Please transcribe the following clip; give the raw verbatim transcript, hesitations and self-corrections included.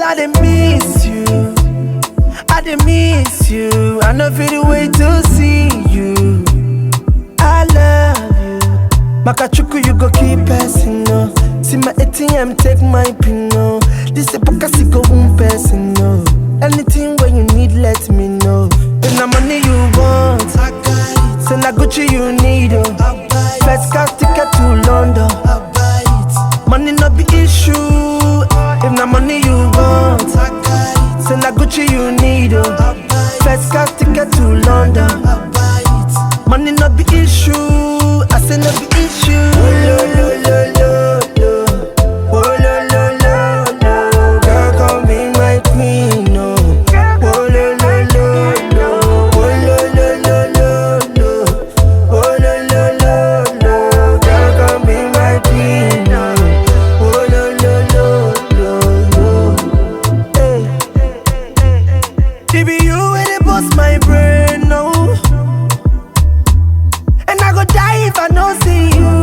I dey miss you. I dey miss you. I no fit wait to see you. I love you. Makachuku, you go keep person, no. See my A T M, take my pin, no. This a pocket go one person, no. Anything when you need, let me know. If na money you want, say na Gucci you need, oh. First class ticket to London. Money no be issue. If na money you want, say na Gucci you need, oh. First class ticket to London. Money no be issue. I say no be issue. Oh, lo, lo, lo, lo, lo. Oh, lo, lo, lo, lo. Girl, come be my queen, no. Oh, lo, lo, lo, lo. Oh, lo, lo, lo, lo, lo. Oh, lo, lo, lo, lo. Girl, come be my queen, no. Oh, lo, lo, lo, lo, lo. Hey. It be you wey dey burst my brain, no. And I go die if I no see you.